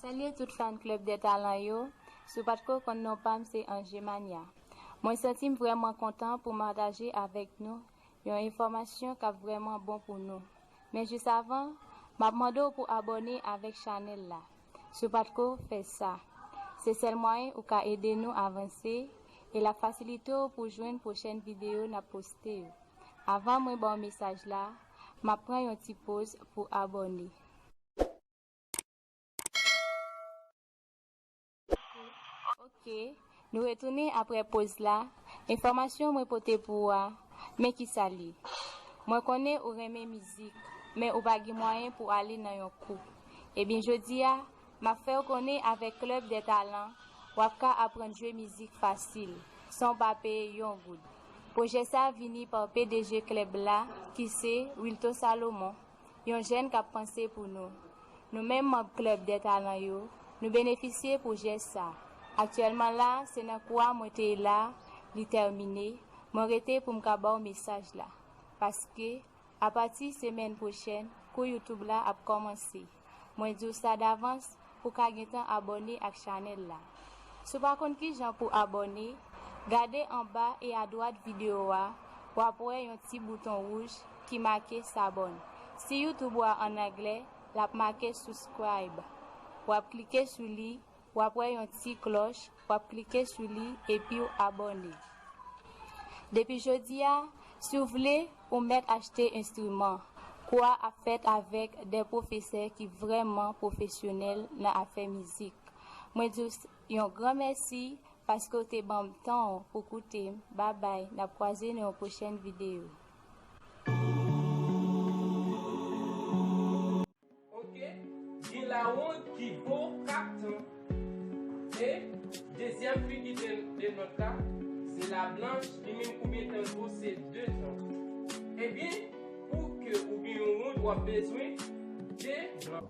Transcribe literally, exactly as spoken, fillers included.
Salye tout fan klèb dè talan yo. Si w pa t ko konn non pa m, se Ange Mania. Mwen santi m vrèman kontan pou m pataje avèk nou yon enfòmasyon k ap vrèman bon pou nou. Men jis avan, m ap mande w pou abòne avèk chanèl la. Si w pa t ko fè sa, se sèl mwayen ou ka ede nou avanse e l ap fasilite w pou jwenn pwochèn videyo n ap poste yo. Avan mwen ba w mesaj la, m ap pran yon ti poz pou abòne. Ok, nou retounen aprè poz la. Enfòmasyon mwen pote pou ou a, men kisa l ye. Mwen konnen ou renmen mizik, men ou pa gen mwayen pou ale nan yon kou. Ebyen, jodi a, m ap fè w konnen avèk Club des Talents, w ap ka aprann jwe mizik fasil, san w pa peye yon goud. Pwojè sa a vini pa P D G klèb la, ki se Wilto Salomon, yon jèn k ap panse pou nou. Nou menm manm klèb dè talan yo, nou benefisye pwojè sa. Aktyèlman la, se nan kou a mwen te ye la, li tèmine, mwen rete pou m ka ba w mesaj la. Paske, apati semèn pwochèn, kou YouTube la ap kòmanse. Mwen di w sa davans pou w ka gentan abòne ak chanèl la. Si w pa konn kijan pou abòne, gade anba e adwat videyo a, w ap wè yon ti bouton wouj ki make s'abonne. Si YouTube ou a ann anglè, l ap make subscribe. W ap klike sou li, w ap wè yon ti klòch, w ap klike sou li epi w abòne. Depi jodi a, si w vle, ou mèt achte enstriman. Kou a ap fèt avèk de pwofesè ki vrèman pwofesyonèl nan afè mizik. Mwen di w s- yon gran mèsi paske w te ban m tan w pou koute m. Babay, n ap kwaze nan yon pwochèn videyo. Ok, gen lawond ki vo kat tan. E dezyèm figi de, de nòt la, se la blanch, li menm konbyen tan l vo, se de tan. Ebyen, pou ke ou gen yon wond, w ap bezwen de blan.